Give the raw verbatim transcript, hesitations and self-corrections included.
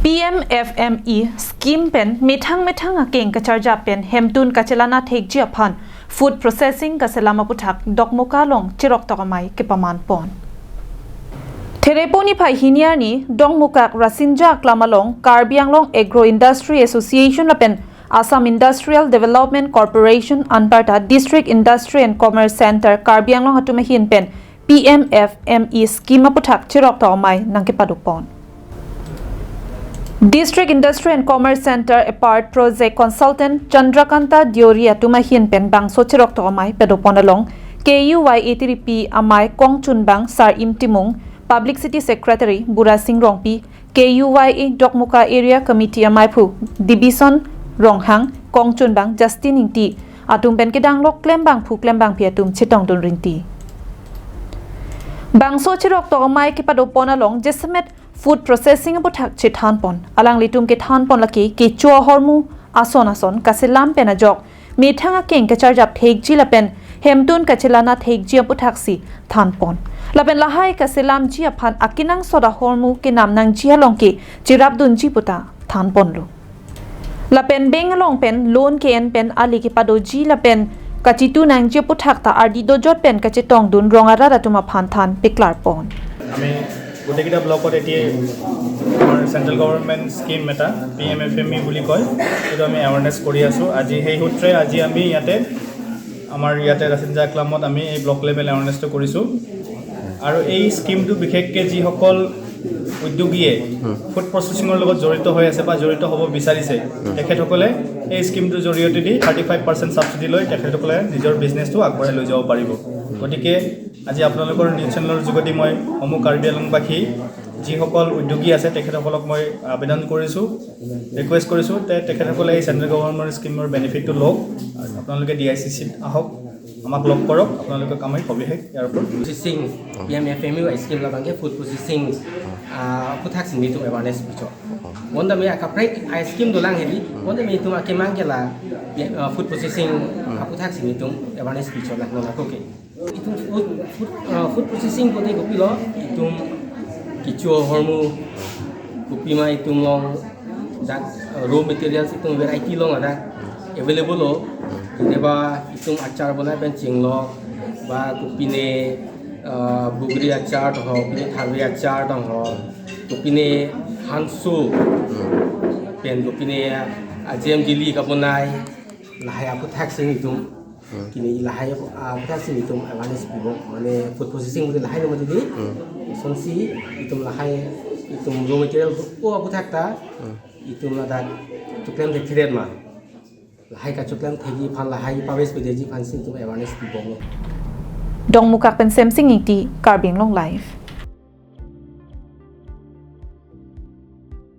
P M F M E scheme pen methang methang akeng kacharjap pen hemtun kachelang thekji aphan food processing kaselam aputhak Dokmoka along chiroktok amei kepaman pon. Therepo niphai hini arni Dokmoka Rasinja Aklam along Karbi Anglong Agro Industry Association lapen Assam Industrial Development Corporation anparta District Industry and Commerce Center Karbi Anglong atum ahin pen P M F M E scheme aputhak chiroktok amei nangkepado pon. District Industry and Commerce Center APARD Project Consultant Chandrakanta Deori atum ahin pen bangso chiroktok amei pado pon along K U Y A tiripi amei kongchunbang Sar-im Timung, Publicity Secretary Burasing Rongpi, K U Y A Dokmoka Area Committee ameiphu Dibison Ronghang, kongchunbang Justin Ingti atum pen kedang lok klembangphu klembangpi atum chetongdun rinti. Bangso chiroktok amei kepado pon along jasemet food processing aputhak chethan pon. Alanglitum kethan pon lake kecho ahormu ason ason kaselam pen ajok methang akeng kacharjap thekji lapen hemtun kachelang thekji aputhaksi than pon. Lapen lahai kaselamji aphan akenangsot ahormu kenam nangji along ke cherapdunji puta than ponlo. Lapen bank along pen loan ke-en pen ali kepadoji lapen kachitu nangji aputhak ta ardi dojot pen kachetongdun rong arat atum aphan than peklar pon. আমি গোটেইকেইটা ব্লকত এতিয়া আমাৰ central government scheme এটা P M F M E বুলি কয়, সেইটো আমি এৱাৰনেছ কৰি আছোঁ। আজি সেই সূত্ৰে আজি আমি ইয়াতে আমাৰ ইয়াতে ৰাছিনজা ক্লাবত আমি এই ব্লক লেভেল এৱাৰনেছটো কৰিছোঁ। আৰু এই স্কিমটো বিশেষকৈ যিসকল উদ্যোগীয়ে ফুড প্ৰচেছিঙৰ লগত জড়িত হৈ আছে বা জড়িত হ'ব বিচাৰিছে, তেখেতসকলে এই স্কিমটোৰ জৰিয়তেদি থাৰ্টি ফাইভ পাৰ্চেণ্ট ছাবচিডি লৈ তেখেতসকলে নিজৰ বিজনেছটো আগবঢ়াই লৈ যাব পাৰিব। গতিকে আজি আপোনালোকৰ নিউজ চেনেলৰ যোগেদি মই সমূহ কাৰ্বি আংলংবাসী যিসকল উদ্যোগী আছে তেখেতসকলক মই আবেদন কৰিছোঁ, ৰিকুৱেষ্ট কৰিছোঁ যে তেখেতসকলে এই চেণ্ট্ৰেল গভৰ্ণমেণ্ট স্কিমৰ বেনিফিটটো লওক। আপোনালোকে ডি আই চি চিত আহক, আমাক লগ কৰক, আপোনালোকক আমি সবিশেষ ইয়াৰ ওপৰত Processing, P M F M U scheme labang ke food processing ah, aputhak si nelitum awareness pichok. Bonta me akaprek a scheme dolang hedi, bonta me itum akemang ke la ah, food processing aputhak si nelitum awareness pichok lah nona koke. Itum food food ah, food processing kote kopilo, itum kecho ahormu, kopima itum along dak ah, raw materials itum variety along ada available lo. Deba itum achar bonai pen chinglok ba kopine ah, bugri achar tong ho, kopine tharve achar tong ho, kopine hansu pen kopine ah, ajem jili kabonai lahai aputhak si nelitum kini lahai aputhak si nelitum awareness pibo, mane food processing mane lahai lo mati di. Sonsi itum lahai itum raw material ko aputhak ta itum ladak choklem thekthedet ma, lahai kachoklem thekji aphan, lahai paves pedeji aphan si itum awareness pibo. Dokmoka pen Semsing Ingti, Karbi Anglong Live.